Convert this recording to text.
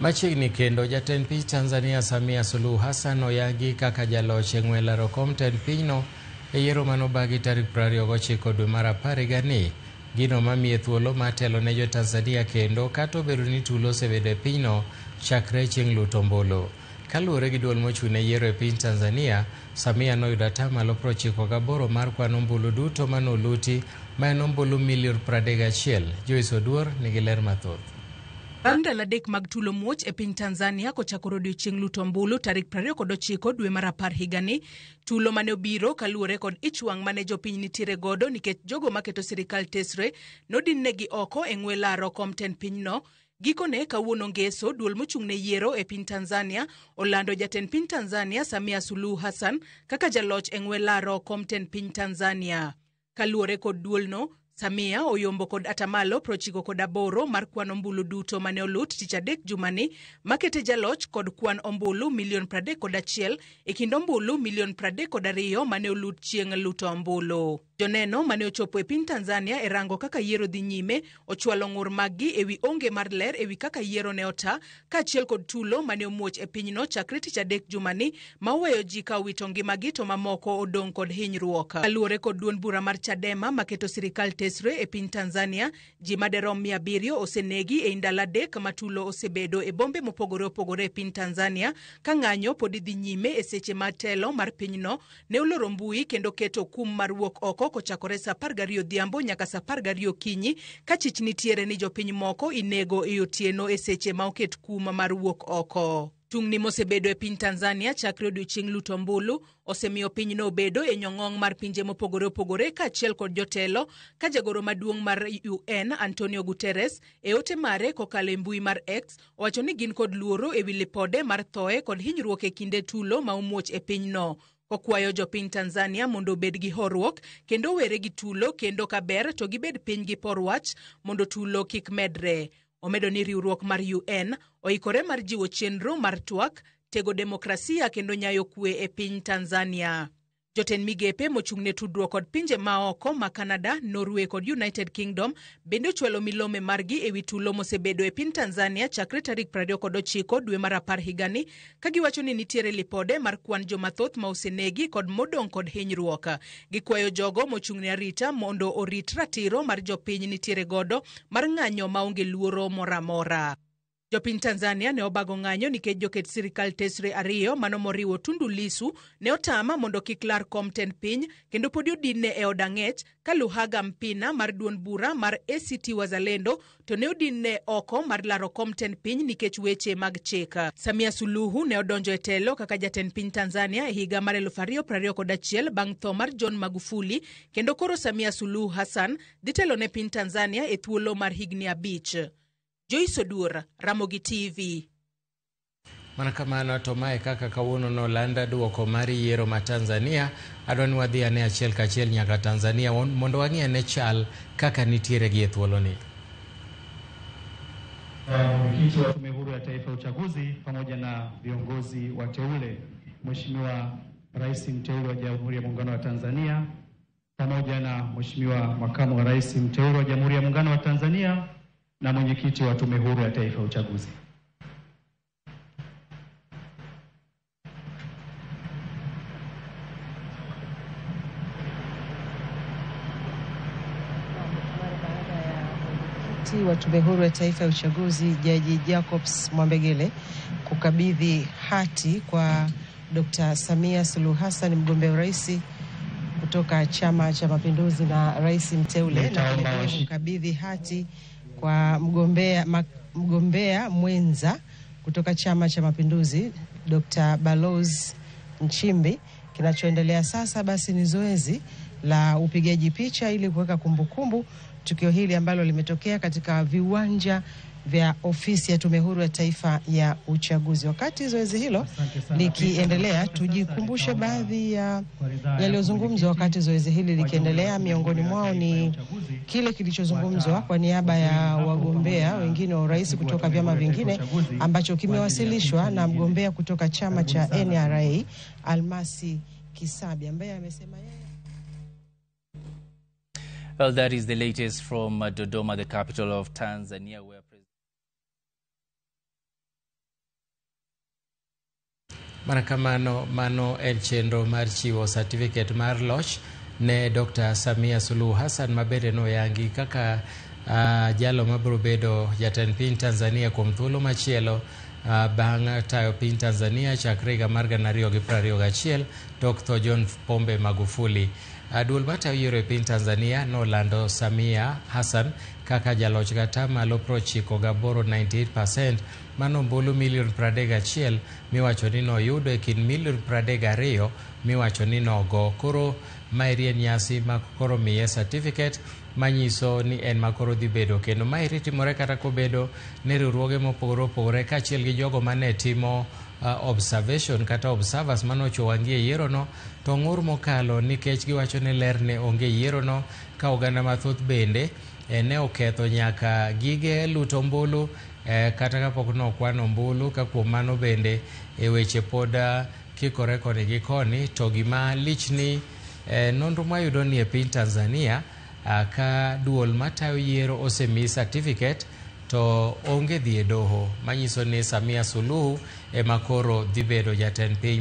Machiegni kendo jatend piny Tanzania Samia Suluhu Hassan oyagi kaka jaloch e ng'we laro kom tend pinyno e yiero manobagi tarik 29 dwe mar apar higani. Gino mamiye thuolo mar telo ne jo Tanzania kendo kata obedo ni tulo osebedo e pinyno chakre chieng' luto ombulu. Kaluwore gi duol mochung' ne yiero e piny Tanzania, Samia noyudo atamalo 98 mar kwan ombulu duto manoluti ma en ombulu milion 31. Joyce Oduor nigi ler mathoth. Bang' ndalo adek mag tulo muoch e piny Tanzania kochakore odiochieng' luto ombulu tarik 29 dwe mar apar higani, tulo mane obiro kaluwore kod ich wang' mane jopiny nitiere godo nikech jogo maketo sirikal tesre nodinnegi oko e ng'we laro kom tend pinyno. Gikone kawuono ngeso, duol mochung' ne yiero e piny Tanzania olando jatend piny Tanzania Samia Suluhu Hassan kaka jaloch e ng'we laro kom tend piny Tanzania. Kaluwore kod duolno, Samia oyombo kod atamalo 98 mar kwan ombulu duto mane olut tich adek jumani, makete jaloch kod kwan ombulu milion 31 e kind ombulu milion 32 mane olut chieng' luto ombulu. Joneno mane ochopo e piny Tanzania e rango kaka yiero dhi nyime ochwalo ng'ur maggi ewi onge mar ler ewi kaka yiero ne ota kaachiel kod tulo mane omuoch e pinyno chakre tich adek jumani ma oweyo ji ka owito ngimagi to mamoko odong' kod hinyruok. Kaluwore kod duond bura mar Chadema maketo sirikal tesre e piny Tanzania, ji maderom 700 osenegi ei ndalo adek ma tulo osebedo e bombe mopogore opogore e piny Tanzania ka ng'anyo podi dhi nyime e seche ma telo mar pinyno ne oloro mbui kendo keto kum mar wuok oko kochakore saa 12 odhiambo nyaka saa 12 okinyi ka chich nitiere ni jopiny moko inego e otieno e seche ma oket kum mar wuok oko. Tungni mosebedo e piny Tanzania chakre odiochieng' luto ombulu osemiyo pinyno obedo e nyong'ong' mar pinje mopogore opogore kaachiel kod jotelo ka jagoro maduong' mar UN Antonio Guterres e ote mare kokalo e mbui mar X owacho ni gin kod luoro ewi lipode mar thoe kod hinyruok e kinde tulo ma omuoch e pinyno. Kokwayo jopiny Tanzania mondo obed gi horuok kendo owere gi tulo kendo kaber to gibed piny gi por wach mondo tulo kik medre. Omedo ni riwruok mar UN oikore mar jiwo chenro mar twak, tego demokrasia kendo nyayo kwe e piny Tanzania. Jotend migepe mochung' ne tudruok kod pinje maoko ma Canada, Norway kod United Kingdom bende ochwalo milome margi ewi tulo mosebedo e piny Tanzania chakre tarik 29 dwe mar apar higani ka giwacho ni nitiere lipode mar kwan jomathoth ma osenegi kod modong' kod hinyruok. Gikwayo jogo mochung' ne arita mondo orit ratiro mar jopiny nitiere godo mar ng'anyo maonge luoro moro amora. Jopiny Tanzania ne obago ng'anyo nikech joket sirikal tesre ariyo mano moriwo Tundu Lissu ne otama mondo kik lar kom tend piny kendo podi odinne e od ang'ech ka Luhaga Mpina mar duond bura mar ACT Wazalendo to ne odinne oko mar laro kom tend piny nikech weche mag chik. Samia Suluhu ne odonjo e telo kaka jatend piny Tanzania e higa mar 2021 bang' tho mar John Magufuli kendo koro Samia Suluhu Hassan dhi telo ne piny Tanzania e thuolo mar higni abich. Joyce Oduor, Ramogi TV. Mana kamano to mae kaka kawuono nolanda duoko mar yiero ma Tanzania. Adwa ni wadhi ane achiel kachiel nyaka Tanzania mondo wang'i ane chal kaka nitiere gi e thuoloni. Mwenyekiti wa Tume Huru ya Taifa ya Uchaguzi pamoja na viongozi wateule, Mheshimiwa Rais mteule wa Jamhuri ya Muungano wa Tanzania pamoja na Mheshimiwa Makamu wa Rais mteule wa Jamhuri ya Muungano wa Tanzania na mwenyekiti wa Tume Huru ya Taifa ya Uchaguzi. Mwenyekiti wa Tume Huru ya Taifa ya Uchaguzi Jaji Jacobs Mwambegele kukabidhi hati kwa Dr. Samia Suluhu Hassan mgombea urais kutoka Chama cha Mapinduzi na rais mteule, na vilevile kukabidhi hati kwa mgombea mwenza kutoka Chama cha Mapinduzi Dr. Balozi Nchimbi. Kinachoendelea sasa basi ni zoezi la upigaji picha ili kuweka kumbukumbu tukio hili ambalo limetokea katika viwanja vya ofisi ya Tume Huru ya Taifa ya Uchaguzi. Wakati zoezi hilo likiendelea, tujikumbushe baadhi ya yaliyozungumzwa wakati zoezi hili likiendelea. Miongoni mwao ni kile kilichozungumzwa kwa niaba ya wagombea wengine wa urais kutoka vyama vingine ambacho kimewasilishwa na mgombea kutoka chama cha NRA Almasi Kisabi ambaye amesema yeye. Well, that is the latest from Dodoma, the capital of Tanzania, where Mana kamano, mano en chenro mar chiwo certificate mar loch ne Dr. Samia Suluhu Hassan, mabende noyangi kaka jalo mabiro bedo jatend piny Tanzania kuom thuolo machielo bang' tayo piny Tanzania chakre higa mar 2021 tok tho John Pombe Magufuli. Duol matayo yiero e piny Tanzania nolando Samia Hassan kaka jaloch gi atamalo 98, 98%, mano ombulu milion 31 miwacho ni noyudo e kind milion 32 miwacho ni nogo. Koro maeri en nyasi ma koro miye certificate manyiso ni en ma koro dhi bedo, kendo maeri timore kata kobedo ni riwruoge mopogore opogore kaachiel gi jogo mane timo observation kata observers manochwo wang'i e yierono to ng'ur mokalo nikech giwacho ni ler ne onge yierono, ka oganda mathoth bende ne oketho nyaka gige luto ombulu kata kapok nokwan ombulu. Ka kuom mano bende e weche pod kikore koni gi koni, to gima lich ni nonro mwayudo ni e piny Tanzania ka duol matayo yiero osemiyi certificate to onge dhi e doho, manyiso ni Samia Suluhu ema koro dhi bedo jatend piny.